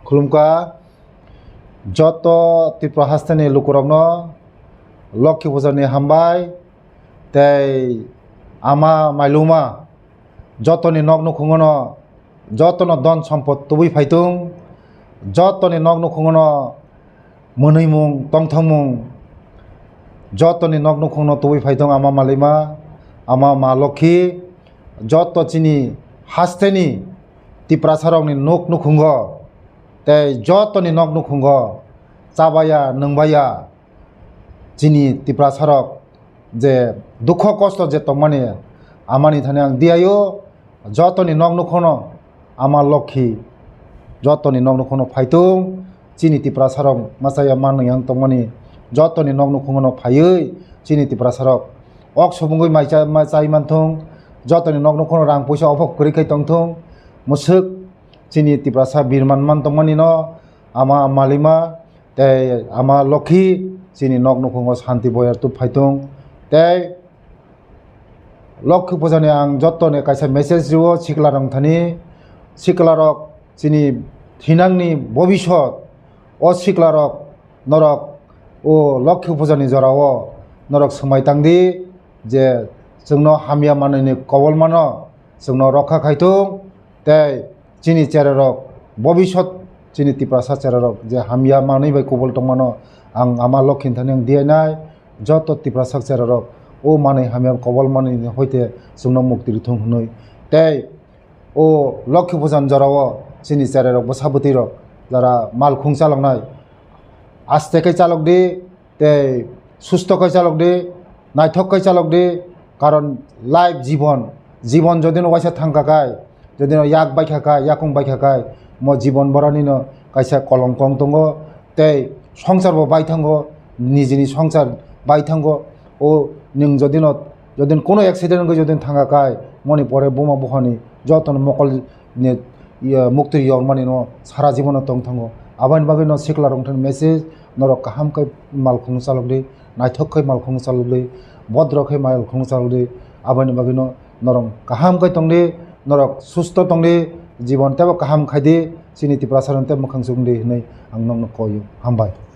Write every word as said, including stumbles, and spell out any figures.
Khulumkha joto Tripura hasteni lukurokno Lokhi Puja ni hambai tei ama mailuma jotoni nok nukhungono jotono don sompot tubui phaitung, jotoni nok nukhungono mwnwimung tongthokmung jotoni nok nukhungno tubui phaitung ama mailuma, ama ma Lokhi, joto chini hasteni Tiprasarokni nok nukhungo tei jotoni nok nukhungo chabaya nwngbaya chini Tiprasarok je dukho kosto je tongmani amani thani ang diyaio jotoni nok nukhungno ama Lokhi jotoni nok nukhungno phaitung chini Tiprasarok machaya manwi ang tongmani jotoni nok nukhungno phaiwi chini Tiprasarok ok subungwi mai cha-, mai chai manthung jotoni nok nukhungno rang puisa ophok kwrwi khai tongthung mwswk chini Tiprasa birman man tongmani no ama mailuma tei ama Lokhi chini nok nukhungo santi boyar tub phaitung tei Lokhi Puja ni ang jotoni kaisa message rio siklarok thani, siklarok chini thinangni bobisot o siklarok norok o Lokhi Puja ni jorao norok swmai tangdi je chwngno hamya manwini kobolmano chwngno rokha khaithung tei chini chererok bobisot chini Tiprasa chererok je hamya manwi bai kubul tongmano ang ama Lokhi thani ang diyainai joto Tiprasa chererok o manwi hamya kobol manwi hoite chwngno mukti rithung hwnwi tei o Lokhi Puja ni jorao chini chererok bwsa bwtwirok jara malkhung chaloknai aste khe chalokdi tei susto khe chalokdi, naithok khe chalokdi, karon life jibon, jibon jodi no waisa thangkha khai, jodi no yak baikha khai, yakung baikha khai, mo jibon borani no kaisa kolongkong tongo, tei songsar bo baithango, nijini songsar baithango, o nwng jodi no, jodi no kuno accident wngwi jodi no thangkha khai, moni pore buma buphani jotono mokol ni, iya, mukti yormani no sara jibono tong thango. Aboni bagwi no sikla rok thani message, norok kaham khe malkhung chalok di, naithok khe malkhung chalok di, bodro khe malkhung chalok di. Aboni bagwi no norok kaham khe tong di, norok susto tong di, jibon tebo kaham khai di, chini Tiprasa rok tebo mwkhang chuk di hinwi ang nokno koi o. Hambai.